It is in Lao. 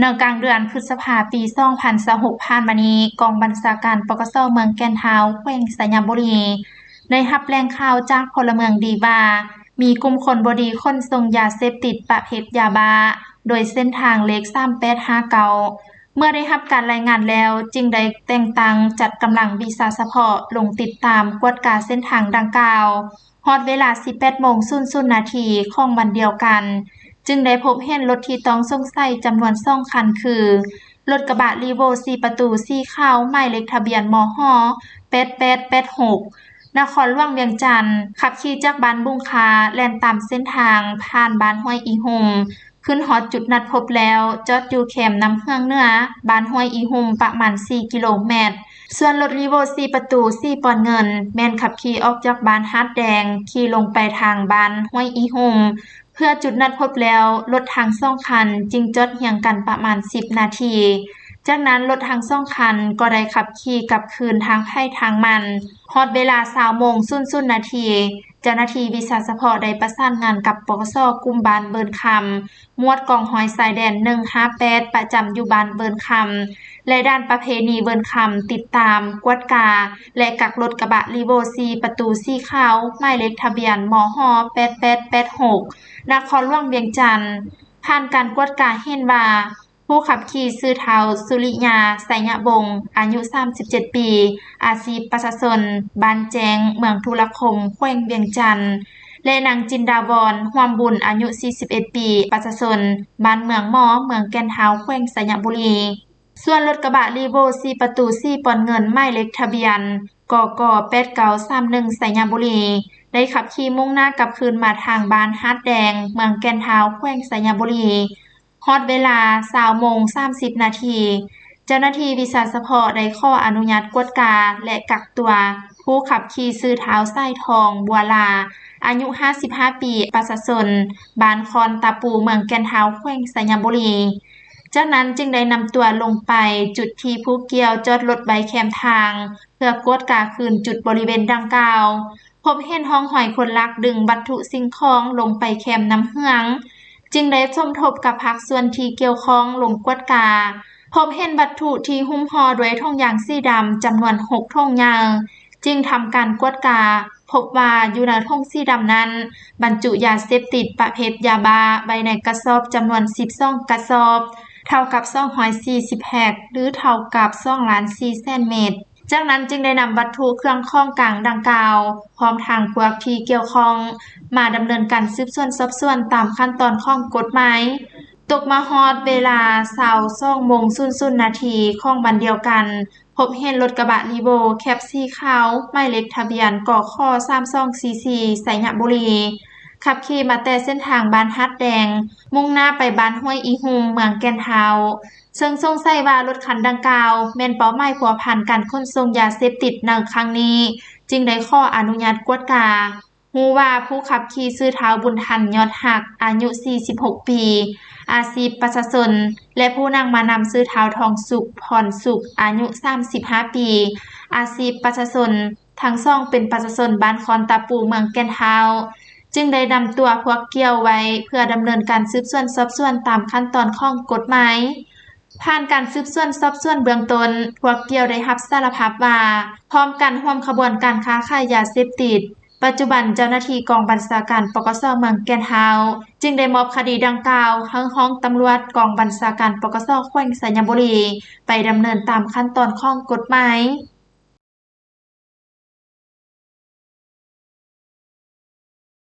ໃນກາງເດືອນພຶດສະພາ ປີສອງພັນຊາວຫົກ ຜ່ານມານີ້, ກອງບັນຊາການ ປກສ ເມືອງແກ່ນທ້າວ ແຂວງໄຊຍະບູລີ ໄດ້ຮັບແຫຼ່ງຂ່າວຈາກພົນລະເມືອງດີວ່າ ມີກຸ່ມຄົນບໍ່ດີຂົນສົ່ງຢາເສບຕິດປະເພດຢາບ້າ ໂດຍເສັ້ນທາງເລກສາມແປດຫ້າເກົ້າ. ເມື່ອໄດ້ຮັບການລາຍງານແລ້ວ, ຈຶ່ງໄດ້ແຕ່ງຕັ້ງຈັດກຳລັງວິຊາສະເພາະລົງຕິດຕາມກວດກາເສັ້ນທາງດັ່ງກ່າວ. ຮອດເວລາ ສິບແປດໂມງ ສູນນາທີ ຂອງວັນດຽວກັນ, ຈຶ່ງໄດ້ພົບເຫັນລົດທີ່ຕ້ອງສົງໄສຈຳນວນສອງຄັນ ຄື ລົດກະບະ Revo ສີ່ປະຕູ ສີຂາວ ໝາຍເລກທະບຽນ ມຫ ແປດແປດແປດຫົກ ນະຄອນຫຼວງວຽງຈັນ ຂັບຂີ່ຈາກບ້ານບຸງຄາ ແລ່ນຕາມເສັ້ນທາງ ຜ່ານບ້ານຫ້ວຍອີຮຸ່ມ ຂຶ້ນຮອດຈຸດນັດພົບແລ້ວ ຈອດຢູ່ແຄມນ້ຳເຫືອງເໜືອ ບ້ານຫ້ວຍອີຮຸ່ມ ປະມານ ສີ່ກິໂລແມັດ. ສ່ວນລົດ Revo ສີ່ປະຕູ ສີບອນເງິນ ແມ່ນຂັບຂີ່ອອກຈາກບ້ານຫາດແດງ ຂີ່ລົງໄປທາງບ້ານຫ້ວຍອີຮຸ່ມ ເພື່ອຈຸດນັດພົບແລ້ວ, ລົດທັງສອງຄັນຈຶ່ງຈອດຮຽງກັນປະມານ ສິບນາທີ. ຈາກນັ້ນ, ລົດທັງສອງຄັນກໍໄດ້ຂັບຂີ່ກັບຄືນທາງໃຜທາງມັນ. ຮອດເວລາ ຊາວໂມງ ສູນນາທີ, ເຈົ້າໜ້າທີ່ວິຊາສະເພາະໄດ້ປະສານງານກັບ ປກສ ກຸ່ມບ້ານເບີນຄຳ ໝວດກອງຮ້ອຍຊາຍແດນ ໜຶ່ງຫ້າແປດ ປະຈຳຢູ່ບ້ານເບີນຄຳ ແລະ ດ່ານປະເພນີເບີນຄຳ ຕິດຕາມ, ກວດກາ ແລະ ກັກລົດກະບະ Revo ສີ່ປະຕູ ສີຂາວ ໝາຍເລກທະບຽນ ມຫ ແປດແປດແປດຫົກ ນະຄອນຫຼວງວຽງຈັນ. ຜ່ານການກວດກາເຫັນວ່າ ຜູ້ຂັບຂີ່ຊື່ ທ້າວ ສຸລິຍາ ໄຊຍະວົງ ອາຍຸ ສາມສິບເຈັດປີ, ອາຊີບປະຊາຊົນ, ບ້ານແຈ້ງ, ເມືອງທຸລະຄົມ, ແຂວງວຽງຈັນ ແລະ ນາງ ຈິນດາວອນ ຮ່ວມບຸນ ອາຍຸ ສີ່ສິບເອັດປີ, ປະຊາຊົນ ບ້ານເມືອງໝໍ, ເມືອງແກ່ນທ້າວ, ແຂວງໄຊຍະບູລີ. ສ່ວນລົດກະບະ Revo ສີ່ປະຕູ ສີບອນເງິນ ໝາຍເລກທະບຽນ ກກ ແປດເກົ້າສາມໜຶ່ງ ໄຊຍະບູລີ ໄດ້ຂັບຂີ່ມຸ່ງໜ້າກັບຄືນມາທາງບ້ານຫາດແດງ, ເມືອງແກ່ນທ້າວ, ແຂວງໄຊຍະບູລີ. ຮອດເວລາ ຊາວໂມງ ສາມສິບນາທີ, ເຈົ້າໜ້າທີ່ວິຊາສະເພາະໄດ້ຂໍອະນຸຍາດກວດກາ ແລະ ກັກຕົວຜູ້ຂັບຂີ່ຊື່ ທ້າວ ສາຍທອງ ບົວລາ ອາຍຸ ຫ້າສິບຫ້າປີ, ປະຊາຊົນ ບ້ານຄອນຕາປູ, ເມືອງແກ່ນທ້າວ, ແຂວງໄຊຍະບູລີ. ຈາກນັ້ນຈຶ່ງໄດ້ນຳຕົວລົງໄປຈຸດທີ່ຜູ້ກ່ຽວຈອດລົດໄວ້ແຄມທາງ ເພື່ອກວດກາຄືນຈຸດບໍລິເວນດັ່ງກ່າວ. ພົບເຫັນຮ່ອງຮອຍຄົນລັກດຶງວັດຖຸສິ່ງຂອງລົງໄປແຄມນ້ຳເຫືອງ, ຈຶ່ງໄດ້ສົມທົບກັບພາກສ່ວນທີ່ກ່ຽວຂ້ອງລົງກວດກາ. ພົບເຫັນວັດຖຸທີ່ຫຸ້ມຫໍ່ດ້ວຍຖົງຢາງສີດຳຈຳນວນຫົກຖົງໃຫຍ່, ຈຶ່ງທຳການກວດກາ, ພົບວ່າຢູ່ໃນຖົງສີດຳນັ້ນ ບັນຈຸຢາເສບຕິດປະເພດຢາບ້າໄວ້ໃນກະສອບຈຳນວນສິບສອງກະສອບ, ເທົ່າກັບສອງຮ້ອຍສີ່ສິບແພັກ ຫຼື ເທົ່າກັບສອງລ້ານສີ່ແສນເມັດ. ຈາກນັ້ນຈຶ່ງໄດ້ນຳວັດຖຸເຄື່ອງຂອງກາງດັ່ງກ່າວ ພ້ອມທັງພວກທີ່ກ່ຽວຂ້ອງ ມາດຳເນີນການສືບສວນສອບສວນຕາມຂັ້ນຕອນຂອງກົດໝາຍ. ຕົກມາຮອດເວລາ ຊາວສອງໂມງ ສູນນາທີ ຂອງວັນດຽວກັນ, ພົບເຫັນລົດກະບະ Revo ແຄັບສີຂາວ ໝາຍເລກທະບຽນ ກຂ ສາມສອງສີ່ສີ່ ໄຊຍະບູລີ ຂັບຂີ່ມາແຕ່ເສັ້ນທາງບ້ານຫາດແດງ ມຸ່ງໜ້າໄປບ້ານຫ້ວຍອີຮຸ່ມ ເມືອງແກ່ນທ້າວ, ເຊິ່ງສົງໄສວ່າລົດຄັນດັ່ງກ່າວແມ່ນເປົ້າໝາຍພົວພັນການຂົນສົ່ງຢາເສບຕິດໃນຄັ້ງນີ້, ຈຶ່ງໄດ້ຂໍອະນຸຍາດກວດກາ. ຮູ້ວ່າຜູ້ຂັບຂີ່ຊື່ ທ້າວ ບຸນທັນ ຍອດຮັກ ອາຍຸ ສີ່ສິບຫົກປີ, ອາຊີບປະຊາຊົນ ແລະ ຜູ້ນັ່ງມານຳຊື່ ທ້າວ ທອງສຸກ ພອນສຸກ ອາຍຸ ສາມສິບຫ້າປີ, ອາຊີບປະຊາຊົນ, ທັງສອງເປັນປະຊາຊົນບ້ານຄອນຕາປູ ເມືອງແກ່ນທ້າວ, ຈຶ່ງໄດ້ນຳຕົວພວກກ່ຽວໄວ້ເພື່ອດຳເນີນການສືບສວນສອບສວນຕາມຂັ້ນຕອນຂອງກົດໝາຍ. ຜ່ານການສືບສວນສອບສວນເບື້ອງຕົ້ນ, ພວກກ່ຽວໄດ້ຮັບສາລະພາບວ່າ ພ້ອມກັນຮ່ວມຂະບວນການຄ້າຂາຍຢາເສບຕິດ. ປັດຈຸບັນເຈົ້າໜ້າທີ່ກອງບັນຊາການ ປກສ ເມືອງແກ່ນທ້າວ ຈຶ່ງໄດ້ມອບຄະດີດັ່ງກ່າວໃຫ້ຫ້ອງຕຳຫຼວດກອງບັນຊາການ ປກສ ແຂວງໄຊຍະບູລີ ໄປດຳເນີນຕາມຂັ້ນຕອນຂອງກົດໝາຍ.